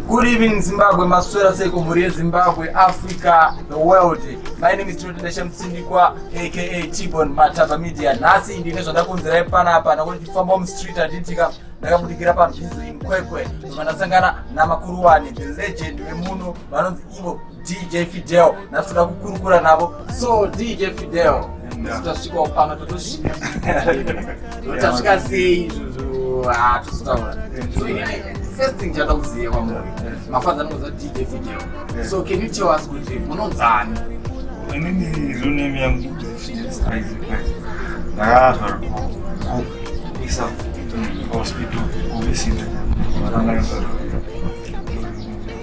Good evening, Zimbabwe. Maswera seiko mhuri yeZimbabwe, Africa, the world. My name is Tinotenda Shamtsindikwa, aka Tibon Mataba Media. Nhasi ndine zvandakunzirai panapa nakuti ndifamba mustreet handitika ndakabudikira pambizo in Kwekwe ndobva ndasangana namakuruwani, the legend vemuno vanonzi ivo DJ Fidel. Nhasi toda kukurukura navo. So DJ Fidel, tasvikawo pano, totosvika, tasvika sei izvozvo hatizotaura. So inini first thing chada kuziva kwamuri, mafans anokuza DJ Fidel, so can you tell us kuti munonzani? Inini real name yangu Fidelis Isaac, right? Ndakazvarwa kuisa hospital kuVisita. Ndakazvarwa.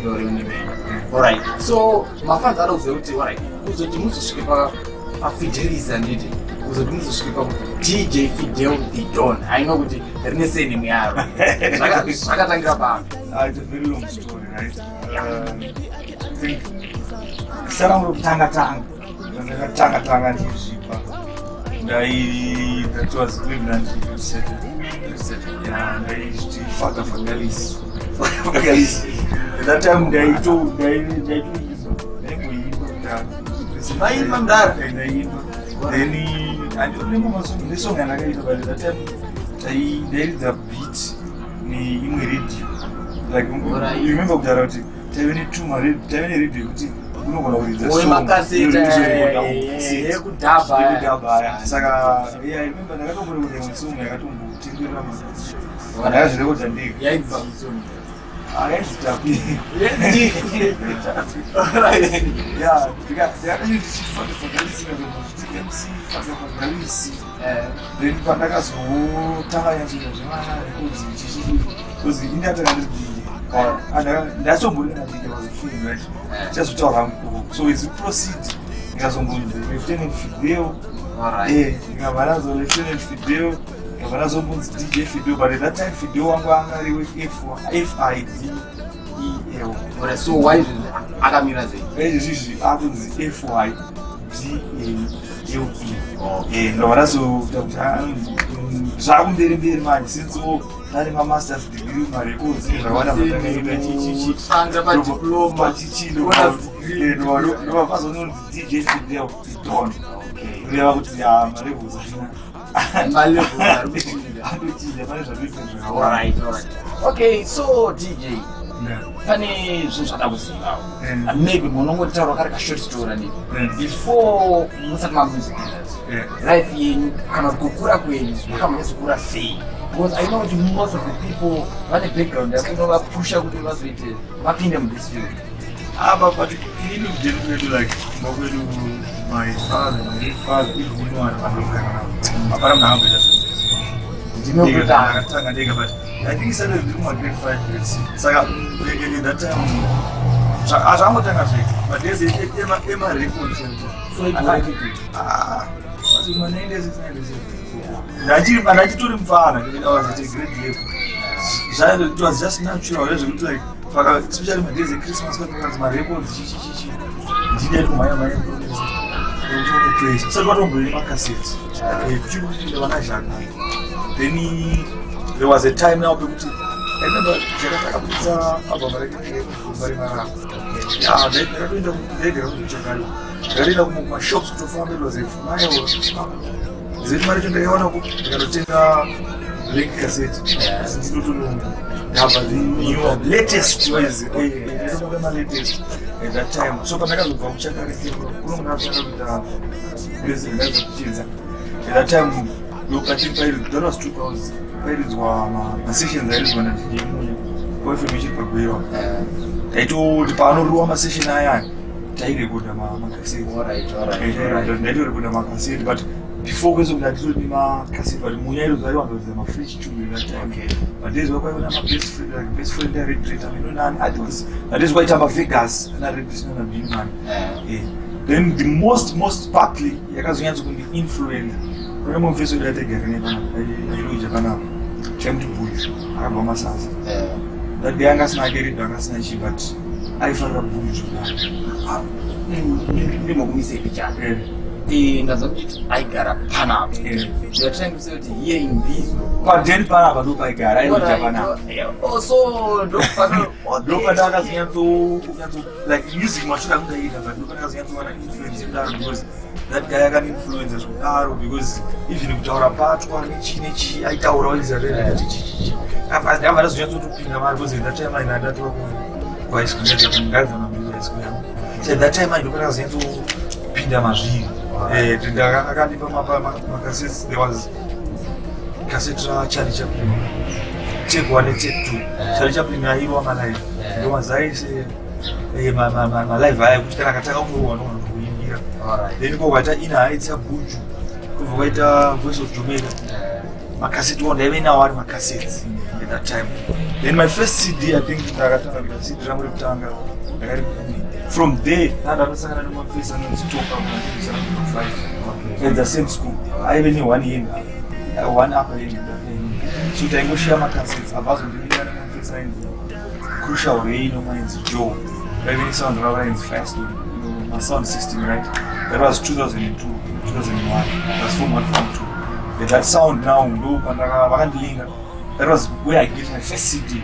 Your real name. Alright, so mafans ada kuziva kuti, alright, kuzoti muzosvike paFidelis, handiti, kuzoti muzosvike pa DJ Fidel the Don, I know kuti rine surname yaro. Zvakatangira papi? Ah, it's a very long story, right? I think zita rangu rekutanga tanga, ndakatanga tanga ndichizvipa, ndai that was maybe 1957. Yeah, ndaiti Faga Fagalis. Fagalis. At that time ndaito ndaitoimba, ndaimboimba kudhara. Maimba mudhara? Ndaimba. Then handionemo masong, nesong yandakaita, but at that time ndairidza beat neimwe radio, like you remember kudhara kuti taive netuma, taive neradio yekuti unogona kuridza song, Wemakaseta. Yekudhabha. Yekudhabha. Yekudhabha. Saka yeah, I remember ndakatomborekodha imwe song yakatombotenderera, ndakazvirekodha ndega. Yainzi? Ah, yainzi Tapi. Yeah, ndikadai ndichiti MC Fagafagalisi. Then pandakazotanga nyatsoita zvemarekodzi chichi, because ini ndatanga ndiri DJ, ndatombori na DJ was a film, right? Chazotaura hangu. So as we proceed, ndikazombonzi Lieutenant Fidel. Ndikabva ndazo Lieutenant Fidel, ndikabva ndazombonzi DJ Fidel, but at that time Fidel wangu anga ari F I D E L. So why akamira sei? Izvizvi akunzi F Y D A L E. Ndobva ndazoita kuti zvakumberi mberi manje, since o ndane mamasters degree, marecords, zvakawanda zvandakaita, chichichi. Tanga padiploma. Chichi, ndobva pazononzi DJ Fidel Don, kureva kuti ya marecords Malevels ari kuchinja. Andochinja pane zvatoita zvakawanda. Alright. Okay, so DJ, pane zvinhu zvada kuzivawo. Maybe munongotaura kari kashort story anditi before musati mamusic industry, life yenyu kana kuti kukura kwenyu makambonyatsokura sei? Because I know kuti most of the people vane background yako inovapusha kuti vazoite vapinde muthis field. Apa, but inini kudeni kwedu, like kumba kwedu, my father, my late father, even ino vanhu vandogara navo, hapana munhu akamboita zvinhu. Ndinokutanga. Ndakatanga ndega, but I think started ndiri kuma grade 5, grade 6. Saka at that time zvangotanga zvega, but there's emarecords. So igore ripi? Ma 96, 97, ndachitori mufana. I was at a grade level. It was just natural zvekuti like paka, especially madays eChristmas, pakanzi marecords, chichichichi, ndine tumhanya mhanya kutonoplay. Kusati kwatomboine makaseti, kuchiri kuchipinda vana Jaka. Then there was a time now pekuti I remember Jaka takabudisa album rake Gomba. Ndakatoenda ndaigara kuJakari, ndakatoenda kumashops kutofamba. It was a mile, zeti mari yacho ndaiwana ku ndikatotenga blank cassette, asi ndinotono ndabva the new latest wise, ndinotoda ma-latest at that time. So pandakazobva kuChakari kuno, ndakatanga kuita music, ndaibva kuchidza at that time. Yokachiri pairidzwa, that was 2000, pairidzwa masessions airidzwa naDJ Munya kwaFM ichiri paGweru. Taitoti paanoriwa masession aya, tairekodha makaseti. Ndaitorekodha makaseti, but before kwese kuti hatitodi makaseti, but Munya iro zvaiwanzoridza mafresh tune that time. But days vakwaiona mabest friend, like best friend aRedret aminonani atos, days kwaitamba Vegas naRedret nanaBinman. Then the most partly yakazonyatso kundi influence, kune mumfeso wedu atigara nepanapa, airoja panapa, chaimuti Buju, akabva Masasa. That day anga asina ake redho, anga asina chii, but aifarira Buju. Ndimokumise pichana. Ndazwa kuti aigara panapa. You are trying to say kuti here in Mbizo? Padeni panapa ndo paigara, airoja panapa. Oh, so ndopano. Ndopandakazonyatso like music mashure akundaita, but ndopandakazonyatsowana influence yekudaro, because that guy akaniinfluenza zvekudaro, because even kutaura patwa nechii nechii aitaura waiziva kuti chichichi ndabva ndazonyatsotopinda mari, because that time aina ndatova kuhigh school, ngadzana mbizo high school yangu. So that time ai ndopandakazonyatsopinda mazviri. Akandipa macassettes. There was cassette raCharlie Chaplin, take one, take two. Charlie Chaplin aiwa malive, ndomazaise malive aya kuti kana akatanga kurohwa nogona kuimbira. Then ko kwaita Ina Heights yaBuju, kubva kwaita Voice of Jamaica, makaseti wo ndaive nawo ari macassettes at that time. Then my first CD, I think ndakatanga kuita CD rangu rekutanga ndakari from there. Ndandatosangana nemafesi anonzi Toka five at the same school, aive ne one hand, one upper hand, so taingoshiya macassettes. Abva azondivinga nemafesi ainzi Crucial Ray nomainzi Joe, vaive nesound ravo rainzi Firestone, masound system, right? That was 2002, 2001. That's form one, form two. But that sound now ndo pandaka vakandilinga. That was where I get my first CD,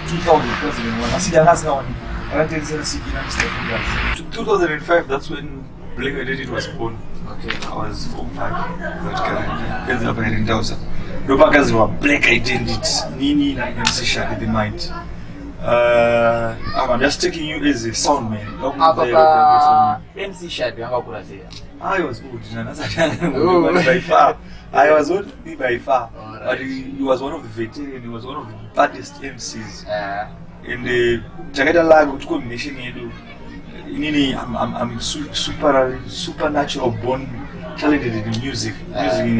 2000, 2001. MaCD anga asingawaniki, vakanditengesera CD naMr Fingers. 2005, that's when Black Identity was born. I was form 5 that current pedza pairendausa, ndopakazirwa Black Identity nini naMC Shadi the Mind. I'm just taking you as a sound man. Apa pa MC Shadi angakura sei? I was old, oh. By far. I was old by far. But he was one of the veteran, he was one of the baddest MCs. And takaita luck kuti combination yedu inini I'm super supernatural born talented in music. Music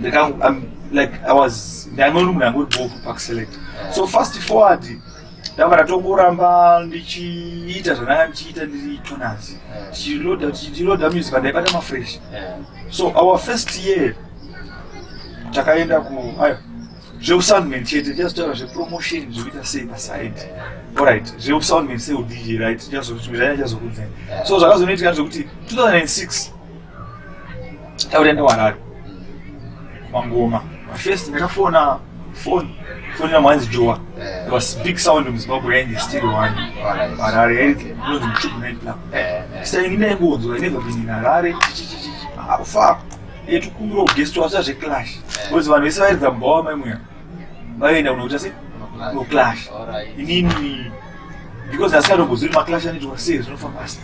I'm like I was ndangori munhu angori bofu pakuselect. So fast forward, ndabva ndatongoramba ndichiita zvandanga ndichiita ndiri Tonaz, tichiloda music, ndaibata mafresh. So our first year takaenda ku ayo zveusoundman chete, tichazotaura zvepromotion zvekuita sei paside. Alright, zveusoundman seudj, right? Chazokudzai. So zvakazonoitika zvekuti 2006 takutoenda kuHarare mangoma mafirst. Ndakafona phone, fonera mwanzi Joa. There was big sound muZimbabwe yainzi Stereo One Harare, yainzi inonzi Muchubu Night Club. Saka ini ndaingonzwa, I never been in Harare. Akufa yetikumbira kuguest wasa zveclash, because vanhu vese vairidza mubhawa maimuya vaienda kunokuita se noclash. Inini because asikatombozivi kuti maclash anoitwa sei, zvinofamba sei,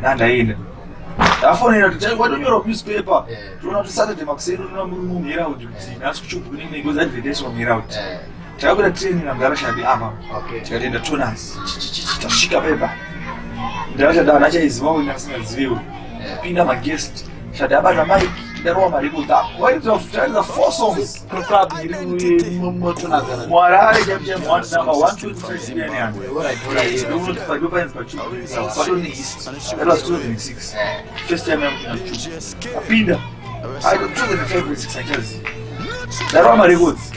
nandaenda ndafonera kuti watonyora newspaper, toona kuti Saturday makuseni unoona murume muHerald kuti nhasi kuchubhu kunenge because advertise muHerald. Takakwira train namudhara Shabi apa, tikatoenda Tonaz. Tasvika pepa, mudhara Shadi haana chaiziva uyu asingaziviwe. Pinda maguest, Shadi abata mic, ndarova marecords ako, wairidza four songs. Club iri muTonaz? MuHarare chaipo chaipo, one number 125 ndopainzi pachubu. That was 2006, first time yangu kuenda. Apinda 2005 6 achaziva. Ndarova marecords,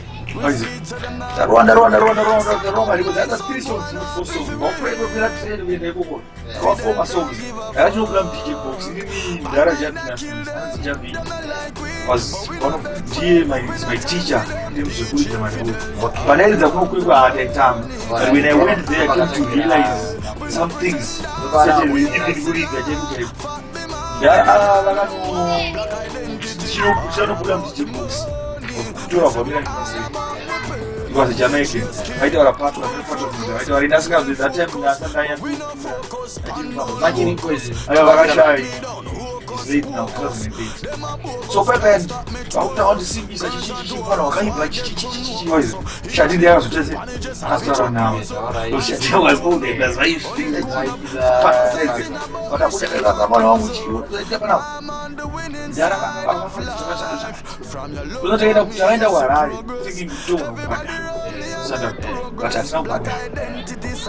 ndarova, ndarova, ndarova, ndarova, ndarova marecords. Aita three songs, not four songs. Wakukwira train kuenda ikoko, ndarova four masongs. Ndakachinobuda muDJ box inini. Mudhara Jabi, anonzi Jabi, was one of ndiye my teacher ndemuzvekuridza marecords. Pandairidza kunokwekwa hataitamba, but when I went there I came to realize some things, certain even kuridza chaiko chaiko. Vakano chinobuda muDJ box kutora vamira. He was a Jamaican. Vaitaura patwa, patwa, vaitaura ini asingazi that time ndasandanya. Vachiriko izvi? Aya vakashaya, is late now, 2008. So pepe vakuta wandisimbisa chichichichi mwana wakaibva chichichichichi. Shadi ndiye akazotese akazotaura nawo. Shadi was old and that's why vakabuda mwana wangu chiita panapa. Ndara takaenda kuHarare thinking kutonga kubhadhara, but hatina kubhadhara.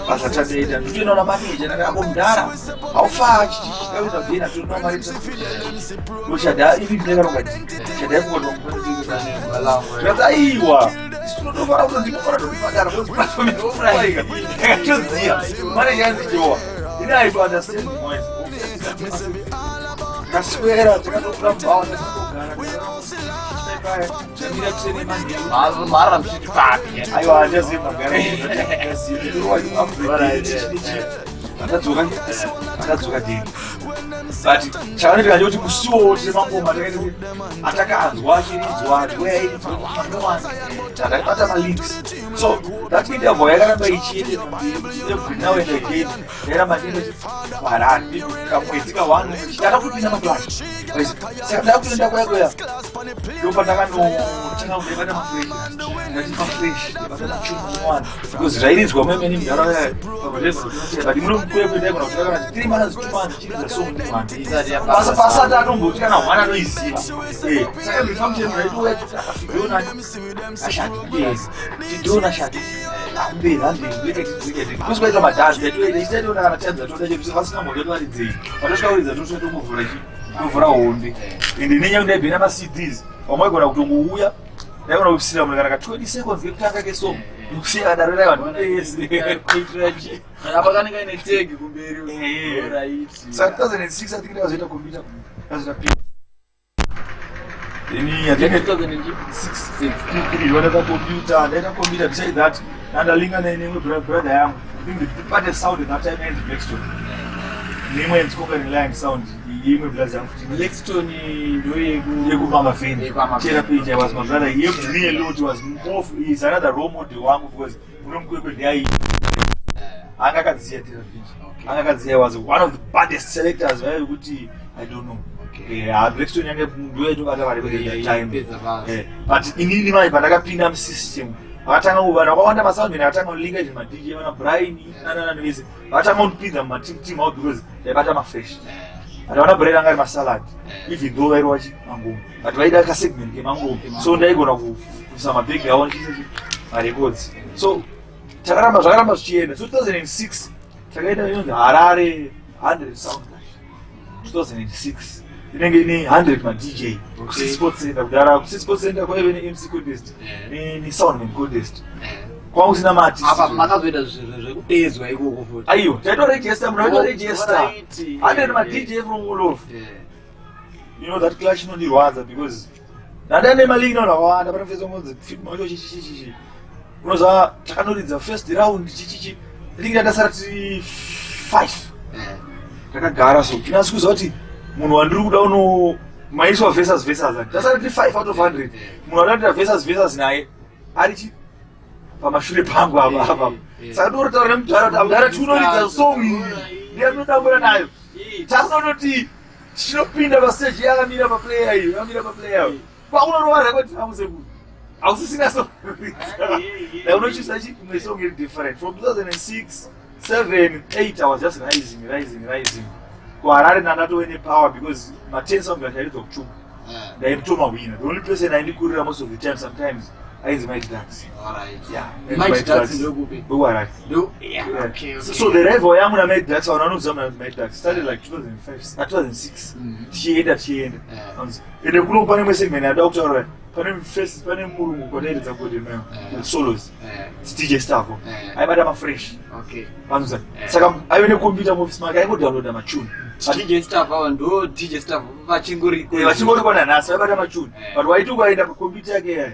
Basa tatoita nditoenda na maneja ndati ako mudhara haufa chichichitakuita bhena toona mari shadha ivi ndinekaronga shadha yakukototikati aiwa tinotofara kuti ndinofara totibhadhara ndakatoziva maneja anzi Joa. Ini I to understand. Takaswera, takatokura mubhawa, takatogara tamira treni manheru. Marara muchiti papi? Aiwa, handichazivi magara. Atadzoka, atadzoka deni, but chakanoitika ndechekuti musiwo tine mangoma takaita atakanzwa achiridzwa, tiweairidzwa manowani, takaibata malinks. So that interval yakaramba ichiendera mberi every now and again. Ndairamba ndienda kuHarare maybe kamwedzi ka1, ndakatopinda maclash. Saka ndakutoenda kuya kuya, ndopandakanotanga ndaibata mafresh, ndati mafresh, ndaibata machuma, because zvairidzwa memene munharaunda. But muno mukwekwe ndaigona kutora kana 3 months, 2 months chiridza song ndimani pasati atomboti kana one anoiziva. Saka every function raitouya Fidona ashati, Fidona shati akumberi handei, kusi kwaita madhanzi taitoita ichitaitoona kana time dzatoda chedu vasina mhoto tovaridzei, patosvika kuridza tosvika tomovhura chi tovhura hombe. Ende nenyaya ndaibhena maCDs, vamwe vaigona kutongouya, ndaigona kupisira munhu kana ka 20 seconds kekutanga kesong, ndokusiya kadaro rai vanhu vese. Apa kanenge kaine tag kumberi. Alright. Saka 2006 I think ndakazoita computer, ndakazoita P then I think 2006. Ndaita computer, ndaita computer. Beside that, ndandalinga neimwe brother yangu. I think the baddest sound at that time ainzi Blackstone, neimwe ainzi Conquering Lion sound, imwe brother yangu futi. Blackstone ndo yeku Yekumama Veni. Yekumama Tera Veni. Page was my brother. He helped me a lot. Was more, he's another role model wangu because unomukwekwe ndiyai anga akadziya Tera Page. Anga akadziya, was one of the baddest selectors vaive kuti I don't know. Blackstone yange ndo yaitobata vari at that time. Yapedza basa. But inini mai pandakapinda musystem, vakatanga vanhu vakawanda, masoundmen akatanga kulinga, even maDJ vana Brian nananani vese vakatanga kundipinza mumateam team out because ndaibata mafresh. But vana Brian anga ari masalad, even though vairova chi mangoma, but vaida kasegment kemangoma, so ndaigona kuisa mabhegi avo ndichiisa chi marecords. So takaramba, zvakaramba zvichienda. So 2006 takaita inonzi Harare 100 Sound Clash 2006, inenge ine 100 maDJ kuSports Center. Kudhara kuSports Center kwaive neMC contest nesoundman contest, kwanga kusina maartist. Apa makazoita zvekudedzwa ikoko futi? Aiwa, taitoregister, munhu aitoregister. Alright. 100 maDJ from all over. You know that clash inondirwadza because ndandane malingi navanhu vakawanda panofesa ngonzi macho chichichichi, unoziva takanoridza first round chichichi ringi randasara tiri 5 takagara. So tinasi kuziva kuti munhu wandiri kuda uno maiswa versus versus ati tasara tiri 5 out of 100, munhu wandinoita versus versus naye ari chi pamashure pangu apa apa. Saka ndorotaura nemudhara kuti amudhara, tiunoridza song iyi ndiye ndinotambura nayo. Takunototi tichinopinda pastage, yakamira paplayer iyo, yakamira paplayer iyo, kwakunorova record rangu sekuru, hausisina song. Like unochisa chi imwe song iri different. From 2006, 7, 8 I was just rising, rising, rising. KuHarare ndandatove nepower because ma10 song achairidzwa kuchuma ndaitomawina. The only person aindikurira most of the time sometimes ainzi Mike Dax. Yeah, Mike Dax ndokupi? wekuHarare. Ndo, yeah, okay. So the rival yangu naMike Dax, vanhu vanoziva muna Mike Dax, started like 2005, 2006, tichienda tichienda. Ende kuno pane imwe segment yada kutaura, pane first, pane murungu kwatairidza Golden Mile solos, DJ Stavo aibata mafresh. Panzoza saka aive necomputer muofisi make, aingodownloada machuni. DJ staff ava ndo DJ staff vachingori? Vachingori kwana nhasi vaibata machuni. But waiti ukaenda pacomputer yake yaya,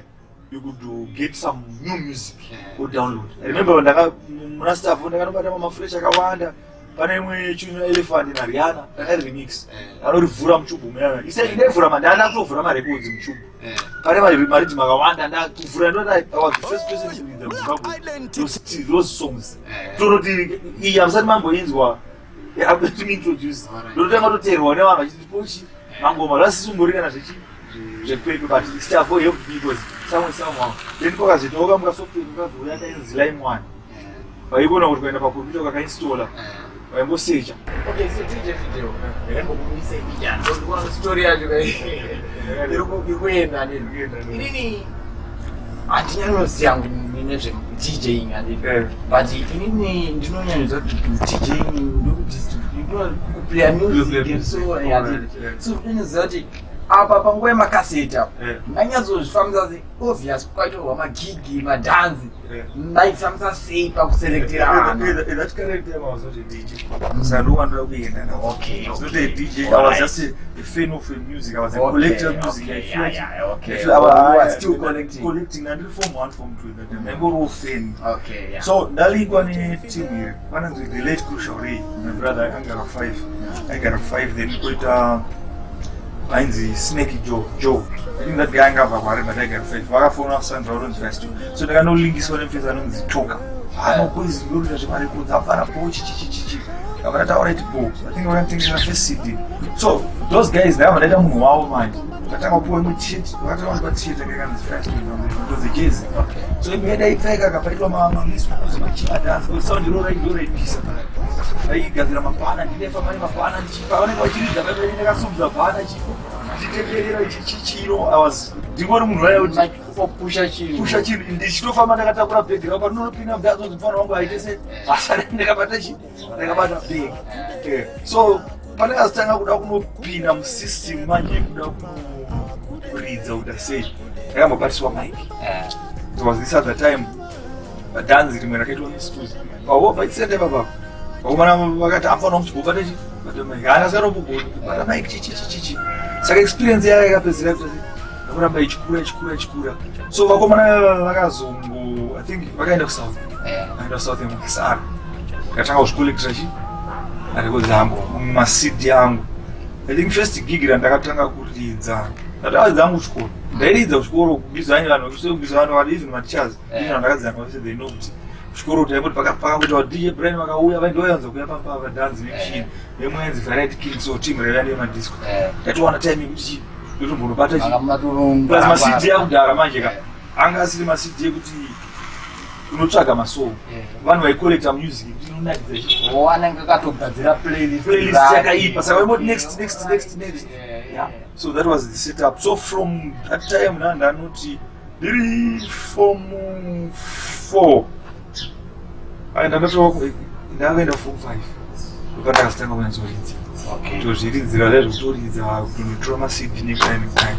you could get some new music or download. I remember ndaka muna staff ndakanobata mafresh akawanda. Pane imwe tune Elephant naRihanna ndakari remix, anorivhura muchubhu muyana ise ndaivhura, mandanda kutovhura marecords muchubhu. Pane mariddim akawanda ndakuvhura, ndoti I was the first person to in Zimbabwe those songs, tonoti iyi hamusati mamboinzwa, introduce, ndototanga toteerwa nevanhu vachiti pochi mangoma zvasisungori kana zvechi zvekwekwe. But Stavo helped me because somewhere somehow then kwakazoitawo kamuka software kakazouya kainzi Lime One, vaigona kuti kuenda pakombiyuta kakainstalla, vaimbosecha. Okay, so DJ Video, ndakambokumisa ija, ndikuona story yacho iri kuenda nini. Inini handinyanyoziva hangu nezve DJing, handini, but inini ndinonyanyoziva kuti DJing ndokuplaya music and so on, handini. So ndinonyaziva kuti Apa panguva yemakaseti apo manyatsozvifambisa sei? Obvious kwaitorwa magigi, madhanzi, maifambisa sei pakuselektera vanhu? That current time I was not a DJ. So I don't want to be in. I was not a DJ. I was just a fan of music. I was a collector of music. I feel like I feel You are still collecting. Collecting. Ndiri form 1, form 2 that time. Ndaingoriwo fan. So ndalingwa neteam iri, vanonzi the late Crucial Ray, my brother, angara 5, aigara 5. Then koita ainzi Snake Joe. Joe, I think that guy angabva kwaari, but aigara 5. Vakafona Sandra unonzi Festo, so ndakanolingiswa nemufesi anonzi Toka. Anokwezi ndorita zvemarekodzi apfana po chichichichichi akana taura iti po. I think vakanditengesera first CD. So those guys, ndakabva ndaita munhu wavo manje. Vakatanga kupiwa imwe T-shirt, vakatanga kundipa T-shirt yanga yakanzi Festo ndozi jezi. So imwe yadaipfeka kapaitwa mamiskuzi machiadhansi, sound iro ndo raipisa. Vaigadzira mabhana, ndinefamba nemabhana ndichipa vanenge vachiridza, ndakasumudza bhana chipo ndichitekerera chichiro. I was ndingori munhu vaya kuti Pusha chinhu. Pusha chinhu, ndichitofamba ndakatakura bhegi ravo. Patinonopinda mudanzo, mufana wangu aite se basa, ndakabata chi ndakabata bhegi. So pandakazotanga kuda kunopinda musystem manje, kuda kuridza kuita sei, ndakambobatiswa mic. It was this other time padhanzi rimwe rakaitwa mistus pawo paisende ipapa, vakomana vakati amfanira muchibobata chi bata mic, haana sarombogona bata mic chichichichichi. Saka experience yayo yakapedzera kuita sei, yakuramba ichikura, ichikura, ichikura. So vakomana vakazongo, I think vakaenda kuSouth, vaenda kuSouth yemuSR. Ndakatanga kuzvicollectira chi marekodzi angu, maCD angu. I think first gig randakatanga kuridza, ndataridza angu kuchikoro, ndairidza kuchikoro kubizani vanhu kubizani vanhu vari even mateachers, even vandakadzidza navo vese, they know kuti kuchikoro taingoti pakangoita DJ Brian vakauya, vaindoyanza kuuya padhanzi nemishini nemwenzi Variety King. So team raiva nemadisco, ndatowana time yekuti chi ndotombonobata chi Makamutoronga. Plus maCD akudhara manje ka anga asiri maCD ekuti unotsvaga masong. Vanhu vaikollecta music kuti inonakidza chi Wanenge akatogadzira playlist. Playlist yakaipa, saka vaingoti next, next, next, next. Yeah, so that was the setup. So from that time na ndanoti ndiri form 4, ai, ndandatova ndakaenda form 5, ndopandakazotanga kunyatsoridza. Kutozviridzira zvaizvo, kutoridza, kutonotora maCD nekudai nekudai.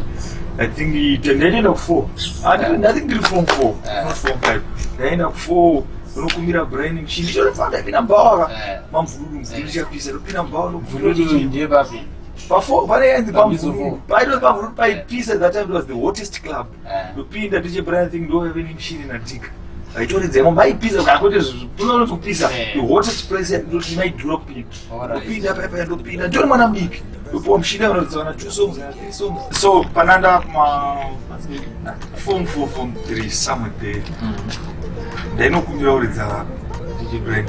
I think ndaitoenda ku4, I think ndiri form 4, not form 5. Ndaenda ku4, unokumbira Brian muchini chotofana, ndaipinda mubhawa mamvururu, mvururu chapisa, ndopinda mubhawa. Mvururu ndiye papi? Pafo pane yanzi Pamizo pamvururu. four. Paito pamvururu paipisa. That time it was the hottest club. Ndopinda DJ Brian thing, ndo yave nemushini nadika vaitoridza imo, maipisa kana kwete kunonzi kupisa. The hottest place ndoti maidhura kupinda. Ndopinda paipa, ndopinda, nditori mwana mudiki, ndopiwa mushini, vanoridza vana two songs kana three songs. So pananda kuma form 4, form 3, somewhere there, ndainokumbira kuridza DJ Brian.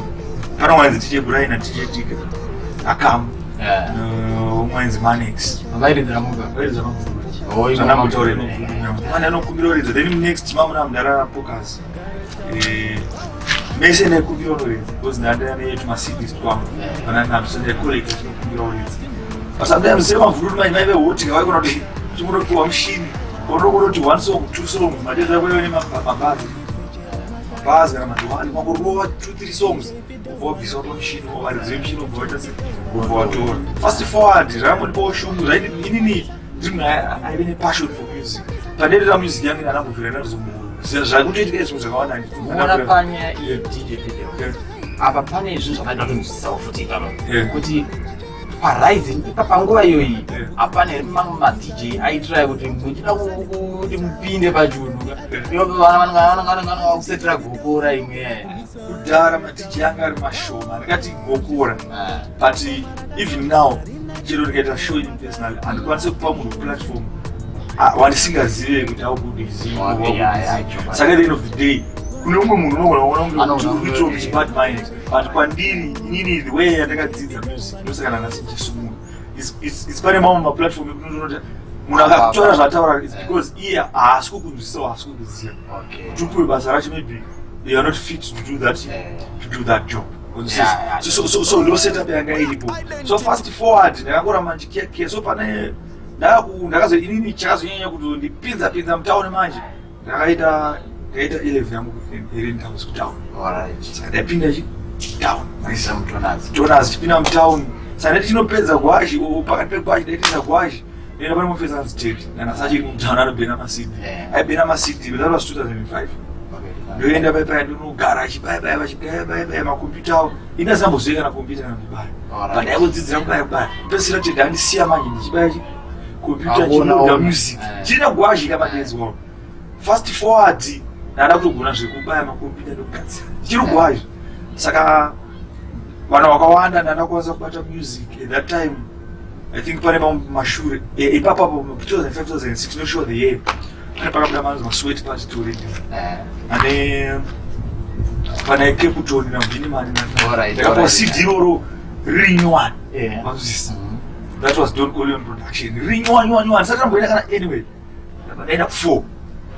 Pana wainzi DJ Brian naDJ Diga akamu, umwe ainzi Manex. Vairidzira muga. Vairidza mamvururu. Oh, imo Zvandambotaura. mamvururu. Mwana anokumbira kuridza. Then next mamuna mundarara Pocas, mese ndaikumbira kuridza because ndandaya netumaCDs twangu kana nato, ndaicollecta, tinokumbira kuridza. But sometimes semavhururu manje maive hot, vaikona kuti chimbotopiwa mushini, unokunoti one song, two songs, mateza kwaive nemabhazi, mabhazi kana madhowani, mangorova two, three songs, ubva wabvisa wato mushini, varidzi vemushini ubva waita se ubva watora. Fast forward, zvakambondipawo shungu zvaiti inini ndiri munhu aive nepassion for music. Pandaitira music yangu ndandambobvira ndazomboziva zvakutoitika zvimwe zvakawanda. Muona panyaya iyi, DJ Video, apa pane zvinhu zvakada kunzwisisawo futi ipapa, kuti parising ipa panguva iyoyi, hapana here mamwe maDJ aitirai kuti muchida kuti mupinde pachunhu, vanenge vakusetera gokora imwe yaya? Kudhara maDJ anga ari mashoma, ndikati gokora, but even now chero ndikaita show ini personally, handikwanisi kupa munhu platform wandisingazive kuti how good is he or how good is he. Saka at the end of the day kune umwe munhu unogona kuona Anoona kunge kunge- kuitira bad mind, but kwandiri inini, the way yandakadzidza music, ndosaka nanasi ndichisumuna. It's pane mamwe maplatform ekuti munhu akataura zvaataura, it's because iye haasi kukunzwisa, haasi kukuziva. Kuti upiwe basa racho, maybe you are not fit to do that, to do that job. So ndo setup yanga iripo. So fast forward, ndakangoramba ndichikiyakiya. So pane ndakazo inini chakazonyanya kutondipinza pinza mutauni manje, ndakaita A-level yangu Erin House kutown. Saka ndaipinda chi town Mutonazi. Jonas, chipinda mutown. Saka ndati chinopedza gwashi, pakati pegwashi ndaitisa gwashi. Ndoenda pane mufesi anzi Ted, nanasachiri mumutauni anobhena maCD. Aibhena maCD, but that was 2005. Ndoenda pai pai ndinogara achibaya baya vachigaya baya baya makombiyuta avo. Ini asambozive kana kombiyuta kana kubaya. But ndaingodzidzira kubaya kubaya. Pedzisira Ted andisiya manje ndichibaya chi kombiyuta chiloda music. China gwazhi kama days wawo. Fast forward ndada kutogona zvekubaya makombiyuta ndokugadzira. Chiri gwazhi. Saka vanhu vakawanda ndandakwanisa kubata music at that time. I think pane mamwe mashure ipapapo 2005 2006, not sure the year, pane pakabuda manzi maSweat Part 2 radio ane pane Capleton naBeenie Man. Ndakapiwa CD iroro riri nyowani. Mazwisisa? That was Don Corleon production, riri nyowani nyowani nyowani, sati ramboenda kana anyway. Ndaenda ku4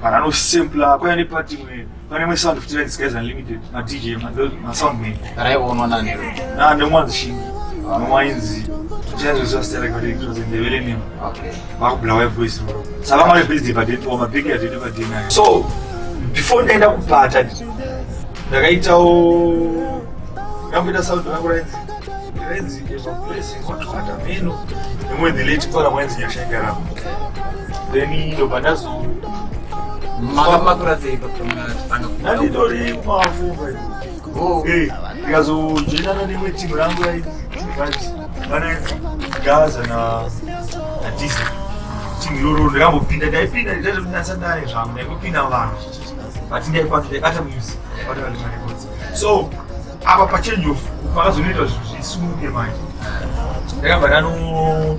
vanhu anosempla kwaiva nepati imwe, pane imwe sound futi rainzi Skies Unlimited, maDJ, masound man. Raionwa nani? Na nemwanzi Shingi, nomwainzi chaizozvasitarakuti name. Vakubulawayo boys roro, saka vanga vebirthday padate or mabheki adate padate. So before ndaenda kubhata, ndakaitawo, ndamboita sound rangu rainzi Blessing watwata meno nemwe, the late mfana mwainzi Nyashaigarapo. Then ndobva ndazo Makura sei pamunatanga? Ndanditori kumafour five. Oh. Ndikazojoinana nemwe timu rangu rainzi vanainzi Gaza na Disney. Timu iroro ndakambopinda, ndaipinda ndaitonasandare zvangu, ndaingopinda vanhu, but ndaikwanza, ndaibata music, ndaibata marecords. So apa pachange of pakazonoita zvinhu zvisumuke manje, ndakabva ndano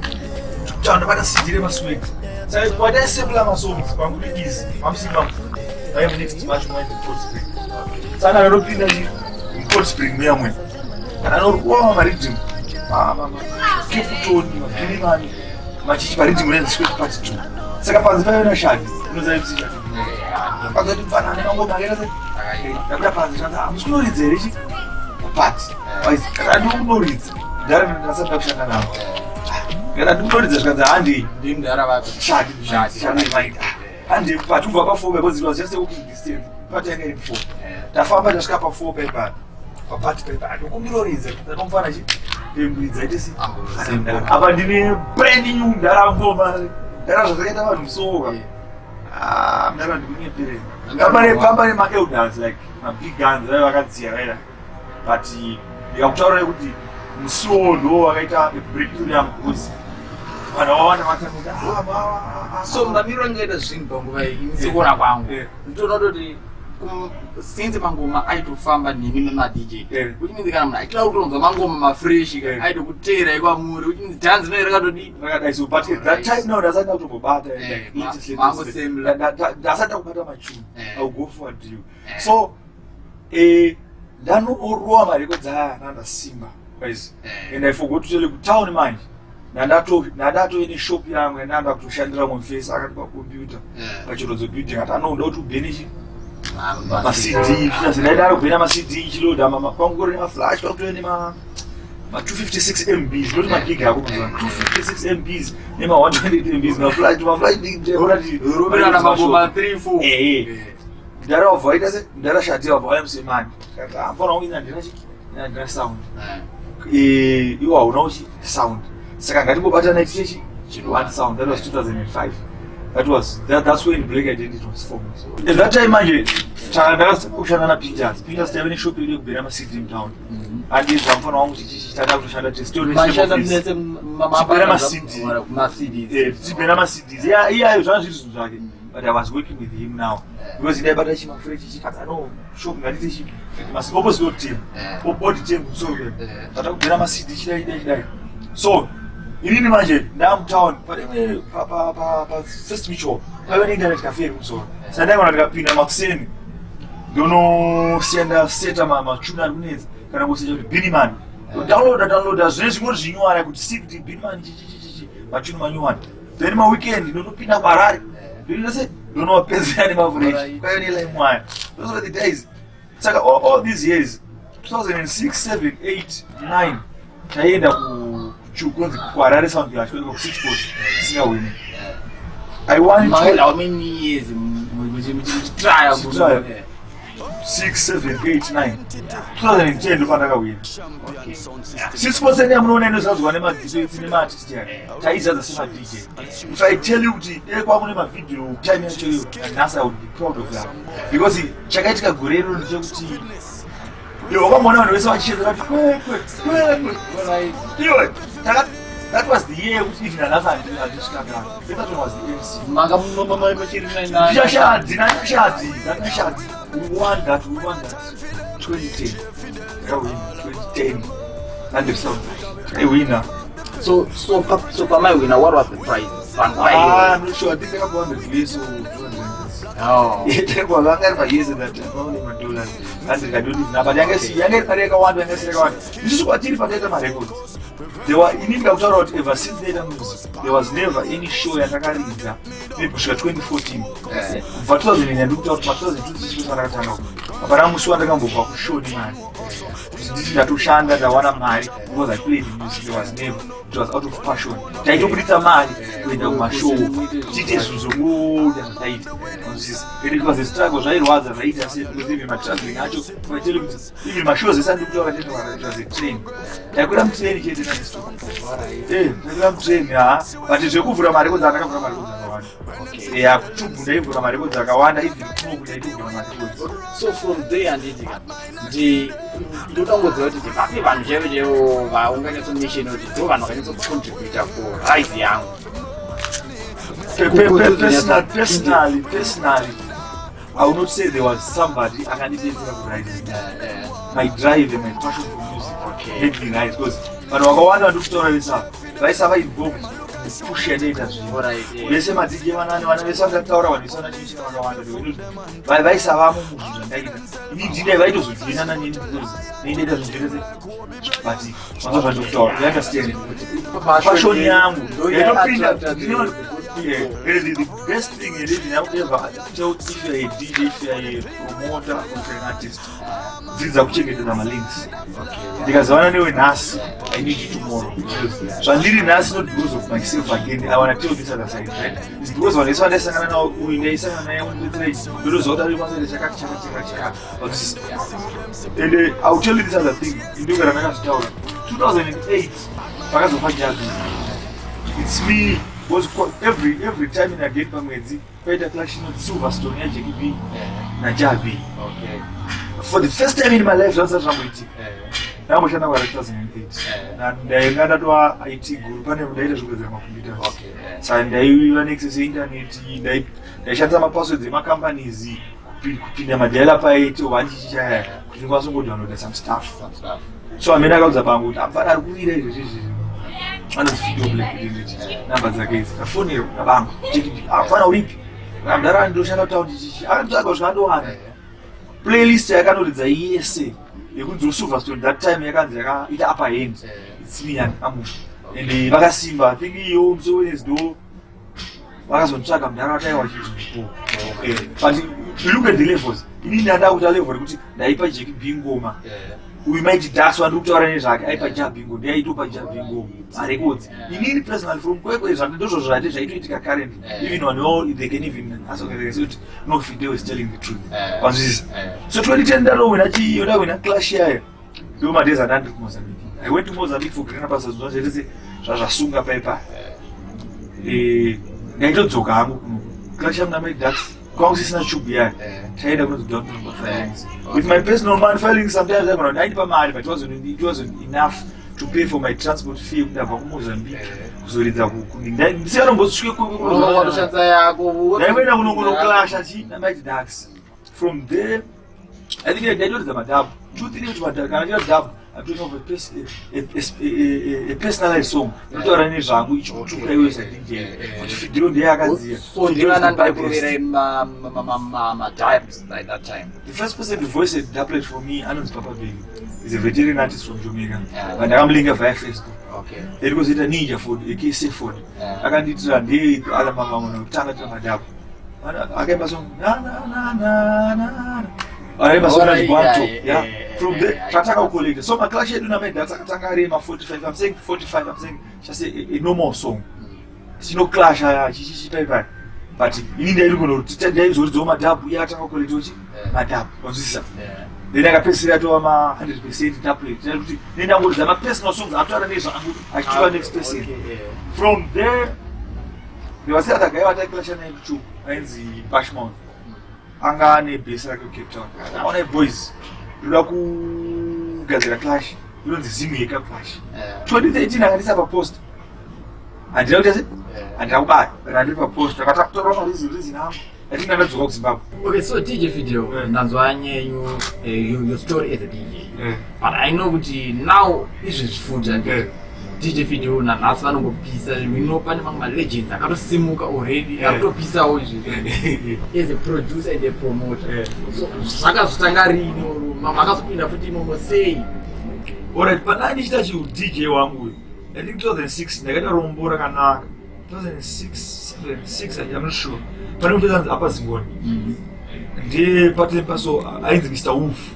ndabata CD remaSweat. Saka kwataisepula masongs panguti easy mamusimba paive next match mwainzi Cold Spring. Saka ndakatopinda chi Cold Spring muya mwe anorova mariddim, Capleton, maBeenie Man, machichi, pariddim renzi Sweat Part 2. Saka panze paive naShadi, unoziva MC Shadi, pakati mfanane mangoma akaita se ndabuda panze, zvanzi, "Hamusi kunoridza here chi kupati?" Kana ndikunoridza, ndara ndasati ndakushanda navo, kana ndikunoridza, zvikanzi, "Handei." Ndimudhara vapi? Shadi. Shadi. Shadi maita, "Handei kupati." Kubva pa4 because it was just a walking distance, pati yanga iri 4. Tafamba, tasvika pa4 paipa, papati paipa, ndokumbiroridza ndatomufana chi ridza ite si apa ndine brand new ndara ngoma, ndara zvakaita vanhu musoka. Ah, ndara ndikunyepere, pamba nemaelders like mabig guns vaiva vakadziya vaira, but ndikakutaurirai kuti musiwo ndo wakaita breakthrough yangu because vanhu vawanda vatanguti. So mamiriro angaita zvinhu panguva iyi, sekuona kwangu, nditoona kutoti since mangoma aitofamba nemi nemaDJ, which means kana munhu achida kutonzwa mangoma mafresh, aitokuteerai kwamuri, which means dhanzi rino rakatodi Rakadai. So but at that time now ndasati ndakutombobata Mangosemla. ndasati ndakubata machuni. I will go forward to you. So ndanorowa marekodzi aya nandasimba guys, and I forgot to tell you, kutown manje ndandatove neshop yangu yandanda kutoshandira mumfesi akatipa computer pachirodzo building, ati anoda kuti ubhenechi maCD. Ndaidaro kubhena maCD, chiloda kwangori nemaflash, kwakutove nema ma 256 MBs, not magiga ako mazuva, 256 MBs nema 128 MBs maflash, maflash. Roberana mangoma 3 4. Ndara wabva waita se ndara Shadi wabva waya musemani, kati amfana wangu, ina ndina chi ina ndina sound. Iwo hauna uchi sound, saka ngatimbobatana tichechi one sound. That was 2005. That's when Black Identity was formed. At that time manje ndakakushanda naPinters. Pinters taive neshop yedu yekubhera maCD mutown, andizva mufana wangu chichichi tada kutoshanda. Mashanda mese? Chibhera ma-CD. MaCD. Tichibhera maCDs iyayo, zvanga zviri zvinhu zvake, but I was working with him now because ndaibata chimafresh chichikadza no shop, ngatite chi opposite old team, old team kumusoro. Tatakubhera maCD, chidai chidai chidai. So inini manje ndamutown pane paFirst Mutual paiva neinternet cafe iri kumusoro, saka ndaigona ndikapinda makuseni ndonosiya ndaseta machuni ari kunetsa, kana kusecha kuti Beenie Man, downloada downloada zvine zvingori zvinyowani kuti see kuti Beenie Man chichichichi machuni manyowani. Then maweekend ndonopinda kuHarare, ndoita se ndonowapedzera nemafresh kwaiva neLimeWire. Those were the days. Saka all these years, 2006, 7, 8, 9, taienda kukunzi kuHarare Sound Clash, kuSix Post, tisingawini. I want How many years muchitraya? Muchitraya. 6, 7, 8, 9, 2010 ndopandakawina. Sisipotsen yamunoona inozadzwa nemaartist yake, taizadza semaDJ. If I tell you kuti dai kwangu nemavideo time yacho iyo nanhasi, I would be proud of that, because chakaitika gore rino ndechekuti iwe wakamboona vanhu vese vachichedzera kuti Kwekwe, Kwekwe. Iwe that was the year yekuti even nanhasi handisvikakana. That one was the MC. Manga muchiri? Shadi, nashadi, nashadi. We won that, we won that. 2010. Takawina 2010. Anderson. Takawina. So pamaiwina, what was the prize? Vanhu Ah, vai I'm not sure. I think takapiwa 100 US or 200. Oh. Takapiwa vanga iri paYes that time, only madollars. And I don't even know. But yanga iri mari yakawanda, yanga isiri yakawanda. Isusu kwatiri pataita marecords. There were, inini ndakutaura kuti ever since ndaita music, there was never any show yandakaridza maybe kusvika 2014. Kubva 2009, ndikutaura kuti ma2002 ndakatanga, hapana musi wandakambobva kushow nemari, kuti nditi ndatoshanda, ndawana mari because I played music. There was never. It was out of passion. Taitobuditsa mari kuenda kumashow, tiite zvinhu zvokuita zvataita. Unzwisisa? And it was a struggle, zvairwadza, zvaita sei, because even matraveling acho, if I tell you kuti even mashows ese andikutaura chete, it was a train, taikwira mutrain chete nanisto. Taikwira mutrain ha, but zvekuvhura marecords, andakavhura marecords akawanda. Ya, kutubhu ndaivhura marecords akawanda, even kunoku ndaitovhura marecords. So from there, handiti ka, ndi ndotangoziva kuti ndivapi vanhu chaivo chaivo vaunganyatsomention kuti ndo vanhu vakanyatsocontributa kurise yangu? Personally, I will not say there was somebody akandibetsera kurise. My drive and my passion for music made me rise, because vanhu vakawanda vandikutaura vese vaisava involved push yandaita zvinhu. Vese maDJ, vanani, vana vese vandataura, vanhu vese vanachichina vakawanda, vaisavamo muzvinhu zvandaita ini. Ndinai vaitozojoinana neni because neindaita zvinhu zvese, but vanza zvandikutaura, you understand? Passion yangu yaitopinda. Yeah, the best thing it is I would ever tell, if you're a DJ, if you're a promoter or if you're an artist, dzidza kuchengetedza malinks. Ndikazivana newe nhasi, I need you tomorrow. Zvandiri nhasi, not because of myself again, I wanna tell this other side, right? It's because vanhu vese vandaisangana navo, uyu ndaisangana naye undibetsera ichi, ndotoziva kuti ari kwanisa chakati, chakati, chakati, chakati. And I will tell you this other thing, indogara ndakazvitaura. 2008 pakazofa Jah B, it's me, because every time in again pamwedzi paita clash inonzi Silverstone yaJackie B naJah B. For the first time in my life, zvasati zvamboitika. Ndamboshanda kwara 2008, ndainga ndatova IT guru, pane ndaita zvekugadzira macomputers, saka ndaiva neaccess yeinternet, ndaishandisa mapasswords emacompanies kupinda madial-up aiti one chichichaya kuti ndikwanise kungodownloada some stuff. So amene akaudza bangu kuti apfana ari kuwira izvezvi izvi, anonzi Fido Black, kuti namba dzake idzi. Ndafonero nabangu, apfana uripi? Mudhara, ndoshanda kutaundi chichi. Akanditsvaga kusvika andowana playlist yakanoridza yese yekunzi Silverstone that time yakanzi yakaita upper hand. It's me and amusha and vakasimba. I think iyo musi weWednesday vakazonditsvaga mudhara, vataiwa chizvipo. But you look at the levels, inini ndanda kuita level rekuti ndaipa Jackie B ngoma. Uyu Mighty Ducks wandiri kutaura nezvake aipa Jah B ngoma, ndiaitopa Jah B ngoma, marecords. Inini personally from Kwekwe, ndozvo zvati zvaitoitika currently. Even vanhu, they can even ask, they say kuti no, Fidel is telling the truth. Wanzwisisa? So 2010 ndatowina chiyo, ndawina clash yayo. Ndo madays andandiri kuMozambique. I went to Mozambique for green pasa zvinhu zvese zvazvasunga paipa. Ndaitodzoka hangu kuno, clash yangu naMighty Ducks kwangu sisina tube yayo. Taenda kunonzi download filings with my personal money. Filings sometimes aigona kuti aindipa mari, but it wasn't enough to pay for my transport fee kuti ndabva kuMozambique kuzoridza. Ndisingatombosvike. Watoshandisa yako. Ndaimboenda kunoclasha chi naMighty Ducks. From there, I think ndaitoridza madub two three, kuti madub kana chira dub, I'm talking of a personalized song inotaura nezvangu, ichikutuka iwe saDJ kuti Fideo ndiye akadziya. So ndivanani vaikuroverai madubs by that time? The first person to voice a dubplate for me anonzi Papa Baby, is a veteran artist from Jamaica. But ndakamulinga via Facebook. Then kozoita Ninja Ford aka Ford. Akandiitira, ndiye ala mama munhu kutanga tira madub. Akaimba song na na na na na, akaimba song Alright, Bwanto. Yeah, From there tataka kucollecta. So maclash edu naMighty akatanga ari ma 45, I'm saying 45, I'm saying just a normal song. Tinoclasha chichichipaipai. But ini ndairikona kuti ndaizoridzawo madub, iye atanga kucollecta chi madub, wanzwisisa? Then akapedzisira atova ma 100% dubplate, kuti nendangoridza mapersonal songs ataura nezvangu achitora next person. From there there was other guy wataiclasha naye kuchu ainzi Bashmouth, anga ane base rake kuCape Town. Aona, "Boys, ndoda kugadzira clash inonzi Zimheka Clash." 2013 akandisa papost, handina kuita se handina kubaya, but handiri papost, akatakutora mareason, reason angu atinge ndadzoka kuZimbabwe. Okay, so DJ Fidel, ndanzwa nyenyu your story as a DJ. But I know kuti now izvezvi futi DJ Fidel nanhasi vanongopisa. We know pane mamwe malegends akatosimuka already, akutopisawo izvezvi as a producer and a promoter. So zvakazotanga rini or makazopinda futi imomo sei? Alright, pana ndichiita chiDJ wangu uyu, I think 2006 ndakaita rombo rakanaka. 2006, 7, 6, I'm not sure. Pane mufesi anzi apa Zingoni, ndiye patempa, so ainzi Mr Wolf.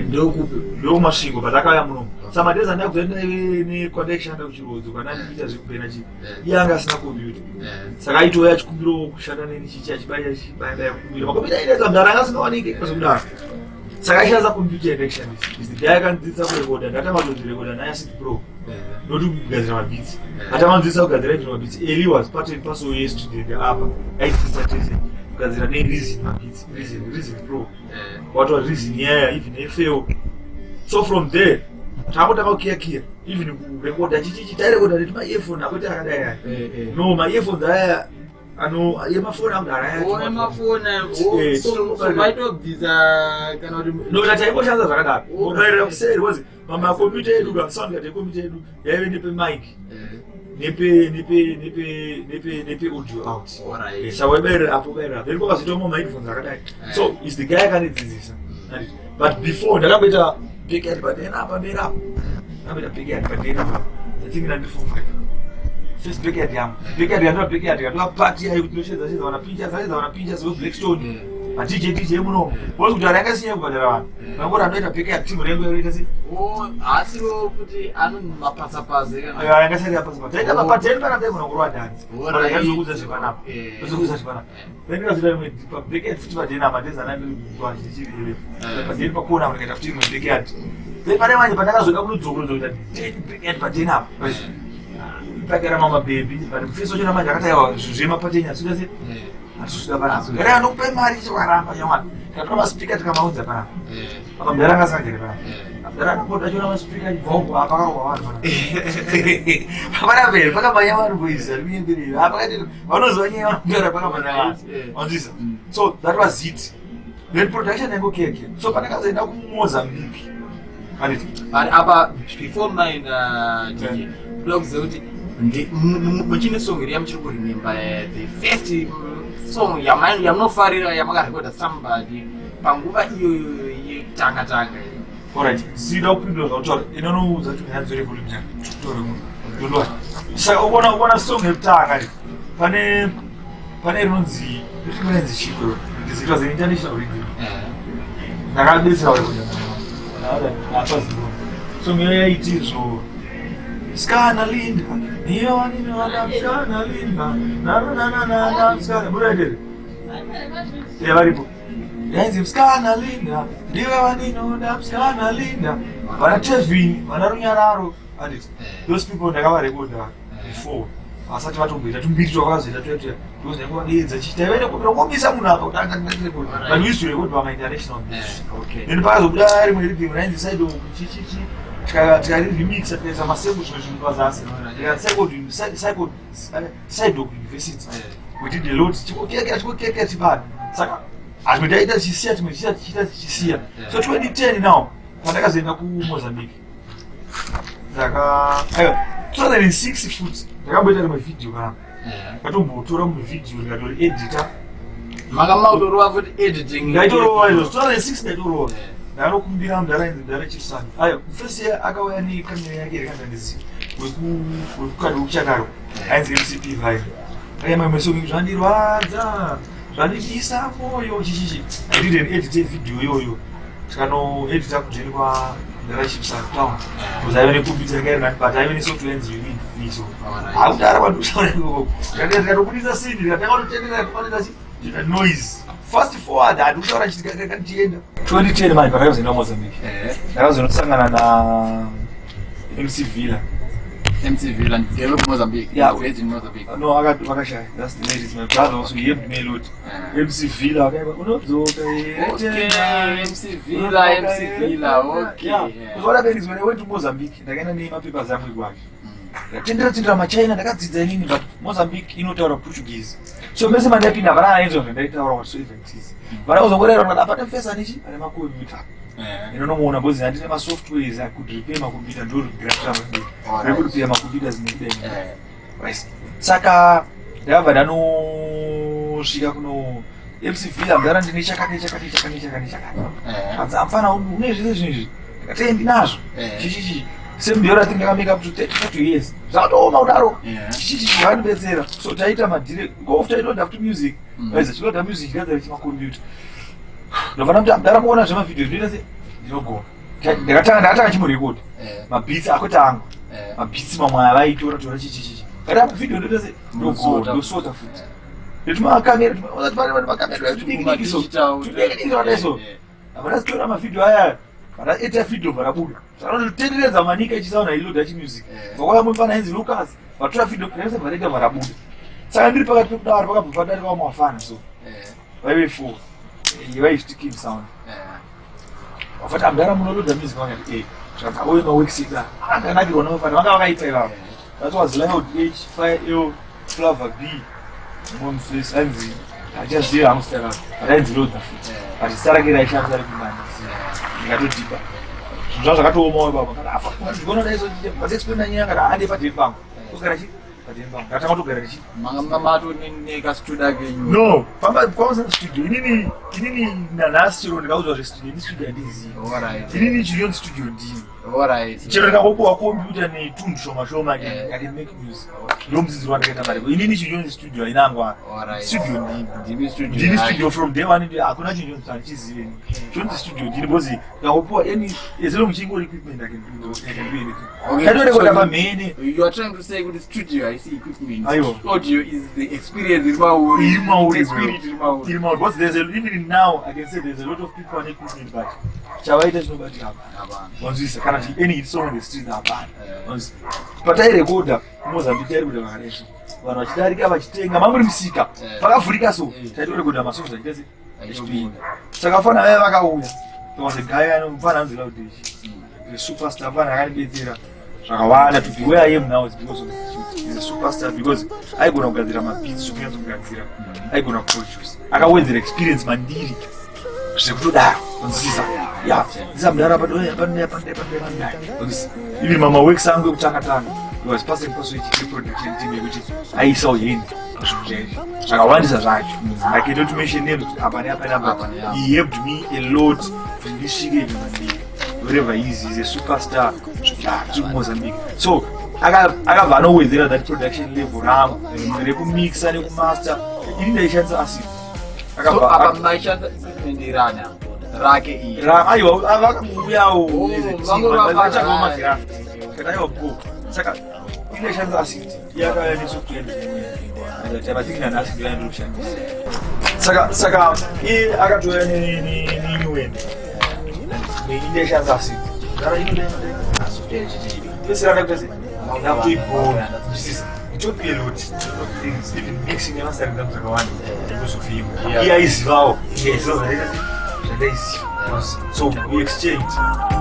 Ndokupi? Ndokumasvingo, but akauya munomu. Saka madhezi andakubva neconnection kuchirodzo kana ndichiita zvekupena chi, iye anga asina computer, saka aitouya achikumbirawo kushanda neni, chichi achibaya chibayabaya kukumbira makombiyuta ainetsa mudhara, anga asingawaniki kwazokudaro. Saka aishandisa computer yandaishandisa. Is the guy akandidzidzisa kurekoda. Ndatanga kutodzirekoda naAcid Pro, noti kugadzira mabeats. Atanga kundidzidzisa kugadzira even mabeats. Eli was part and parcel yestudent apa, aidzidzisa tese kugadzira neReason mabeats, Reason Pro, watova Reason yaya, even FL. So from there takutanga kukiyakiya, even kurekoda chichichi, tairekoda neti maearphone akwete akadai aya. No, maearphones aya ano emafoni akudhara aya. Emafoni? So maitobvisa kana kuti? No, taingoshandisa zvakadaro, unoerera kuseri, because pamakombiyuta edu ka, sound card yekombiyuta yedu yaive nepe mic, nepe audio out. Saka waibayirira apo, bayirira apo, then kwakazoitawo mamicrophones akadai. So is the guy akandidzidzisa. But before ndakamboita backyard padena apa, mberi apo ndakamboita backyard padena apa. I think 1945 first backyard yangu, backyard yandoa, backyard yandoa party yayo kuti ndoshedza shedza vana pinchas, aidza vana Pinchas weBlackstone, maDJ DJ munomu, because kuti yanga isinyaya kubhadhara vanhu, vangoti andoita backyard team rengu yaita sei. Haasiro futi ano mapasapasa kana? Yanga sari yapasa, taita papadheni pana, taigona kurova dhanzi. Ndazokuudza zvepanapa, ndazokuudza zvepanapa. Then ndikazoita rimwe pabackyard futi padheni apa, ndezana ndichiri padheni pakona apo, ndikaita futi rimwe backyard. Then pane manje pandakazoda kunodzokorodza kuita backyard padheni apa, pakera mama baby, but mufesi wacho namanje akati, "Aiwa, zvinhu zvemapateni asikuita sei, hatizvida panapa." Ngari anokupai mari chiwaramba nyamwana. Tikatora maspeaker tikamaudza panapa apa, mudhara anga asingagere panapa. Mudhara akangoti achiona maspeaker achibva uko, apa akarohwa vanhu panapa. Hapana pere pakamanya vanhu, boys, ari kunyemberera apa, pakati vanoziva nyaya vanogara pakamanya vanhu, wanzwisa? So that was it. Then production yangu keke, so pandakazoenda kuMozambique, anditi? But apa before maenda, DJ, kuda kuziva kuti muchine song iri yamuchiri kuremember, the first song yamunofarira yamakarekoda somebody panguva iyoyo yekutanga tanga? Alright, sida kupindura zvautaura, inonoudza kuti nyanzore volume yako tore munhu ndondwa. Saka ukaona song yekutanga ri pane rinonzi chiko, it was an international rhythm ndakabetsera kurekoda apazivo. Song iyo yaiti izvo, "Skana Linda niyowaninowana Skana Linda nananana Skana muraidere." Varipo, yainzi "Msikana Linda ndiwe waninoda Msikana Linda", vana Tevin, vana Runyararo, anditi? Those people ndakavarekoda before vasati vatomboita tumbiri twavakazoita tuya tuya, because ndaingovadedza chichi, taiva nekungomisa munhu apa kuti anga record, but we used to record pama-international beats. Then pakazobuda rimwe rhythm rainzi side chichichi, tikarimixa, tikaisa masample, zvimwe zvinhu pazasi, Side University. We did a lot, chikokekera chikokekera chibada. Saka hazvimwe taita tichisiya, timwe tichiita tichiita tichisiya. So 2010 now pandakazoenda kuMozambique, ndaka, aiwa, 2006 futi ndakamboita rimwe video kana ndatombotora mumwe video, ndikatori editor. Makamautorova futi editing? Ndaitorova izvo 2006, ndaitorova. Ndakanokumbira mudhara inzi mudhara Chisani, ayo mufesi akauya nekamera yake yakandandiziva wekukadi wekuchakaro ainzi MCP Vibe, ayamaimesomi zvandirwadza, zvandidisa moyo chichichi. I did an edit video iyoyo, tikanoedita kujeni kwa Ndakachipisa town because aive necomputer yanga iri nani, but aive nesoftware yanzi you need free, so hakudara kwandikutaura ikoko. Ndikatobudisa CD, ndikatanga kutotenderera kufanira chi noise. Fast forward, handikutaura ndichienda 2010 manje, pandakazoenda Mozambique, ndakazonosangana na MC Villa. MC Villa ndeve kuMozambique? Yeah. Based in Mozambique? No, vakashaya. That's the ladies, my brother also, he helped me a lot. MC Villa akaimba unodzoka. Okay, MC Villa, MC Villa, okay. Yeah. What happened is when I went to Mozambique, ndakaenda nemapapers angu ikwake. Ndatendera tendera machina, ndakadzidza inini, but Mozambique inotaura Portuguese. So mese mandapinda vana vainzwa zvandaitaura whatsoever it is. Vana kuzongorera kuti apa nemfesa nechi ane makombiyuta. Inonomuona because handine masoftwares I could repair makombiyuta, ndorigrafira makombiyuta. Rekurepair macomputers nekudai. Right. Saka ndakabva ndanosvika kuno MC Villa, mudara ndine chakati chakati chakati chakati chakati. Kanzi, "Amfana, une zvese zvinhu izvi?" Ndikati, "Eh, ndinazvo." Chichichi same I think ndakamake up to 30 years, zvakatooma kudaro. Chichichi zvakandibetsera, so taita madhire gof, taitoda futi music. Aiza chinoda music gadzira chimakombiyuta. Ndofana kuti amudara muona zvemavhidhiyo zvinoita se ndinogona. Ndakatanga chimurekodha mabeats akwete angu, mabeats mamwe avaitora tora chichichichi kati apo video ndoita se ndogona, ndosota futi netumakamera makamera tudikidiki so, tudikidiki zvakadai. Havana zitora mavhidhiyo aya, vanaita vhidhiyo, varabuda zvanototenderedza manika ichisaona iloda chimusic. Vakauya mufana ainzi Lucas, vatora vhidhiyo rese, varaita, varabuda. Saka ndiri pakati pekudaro, pakabva padarika vamwe vafana, so vaive four, vaizviti King Sound. Vafati, "Amdara, munoloda music?" Vakati, "E." Zvakanzi, "Auye maworks eda." Ndanakirwa navafana vanga vakaipa ivavo. That was Loud H, Fire L, Flavor B, mumwe mufesi ainzi, hachazivi hangu zita rake, but ainzi Lodza futi, but zita rake raishandisa rekumani ndikatodhipa. Zvinhu zvavo zvakatoomawo ipapo. Kana afa ndikuona dai so nyaya, kana ande padheni pangu, kugara chi padheni pangu, ndatanga kutogara ndichi Manga mato nekastudio kenyu? No, pamba kwausina studio. Inini nanhasi chero ndikaudzwa zvestudio, ini studio handizivi. Inini chiriyonzi studio ndini. Chero ndikakopuwa computer netunhu shoma shoma, I can make music. Ndomudzidziri wandakaita mareko. Inini chiriyonzi studio hainangwa. Studio ndini. Ndimi studio. Ndini studio from day one. Hakuna chinhu chonzi handichizive chonzi studio ndini, because ndikakopuwa any, as long chingori equipment, I can do anything. Ndatorekoda pamhene. You are trying to say kuti studio haisi equipment? Aiwa. Audio is the experience iri mauri. Iri mauri. The spirit iri mauri. Iri mauri, because there's a, even now I can say there's a lot of people on equipment, but chavaita chinobatika hapana. Hapana. Wanzwisa? Kana kuti any hit song in the street, hapana. Wanzwisa? Patairekodha kuMozambique, tairekodha vakadai, vanhu vachidarika vachitenga, mamuri musika pakavhurika, so taitorekodha masongs achiita se achipinda. Saka fana vaya vakauya, there was a guy anomufana anzi Loud H, a superstar, fana akandibetsera zvakawanda. To be where I am now is because of he's a superstar, because aigona kugadzira mabeats zvokunyatsogadzira, aigona kuproduce, akawedzera experience mandiri zvekutodaro. Unzwisisa? Ya, ndisa mudara padai. Even mama works angu ekutanga tanga, he was passing paso ichi production team yekuti aisawo hand pazvinhu zvaizvi zvakawandisa zvacho. I cannot mention names apa neapa neapa. Apa neapa. He helped me a lot kuti ndisvike even mandiri. Wherever he is, he's a superstar tiri kuMozambique. So akabva anowedzera that production level rangu rekumixa nekumaster. Ini ndaishandisa acid. So apa maishandisa equipment irana rake iyi? Aiwa, vakamuuyawo. Oh, vamwe vachagawo magraft kana aiwa go. Saka inaishandisa acid, yakauya nesoftware tabatikina nhasi, ndoyandinoshandisa. Saka iye akatouya nenew indaishandisa acid, pesera ndakuita se ndakutoigona. Zvisisa, it taught me a lot of things, even mixing nemastering dzangu dzakawanda because of him. Iye aizivawo, iye aiziva zvandaiziva, so we exchanged.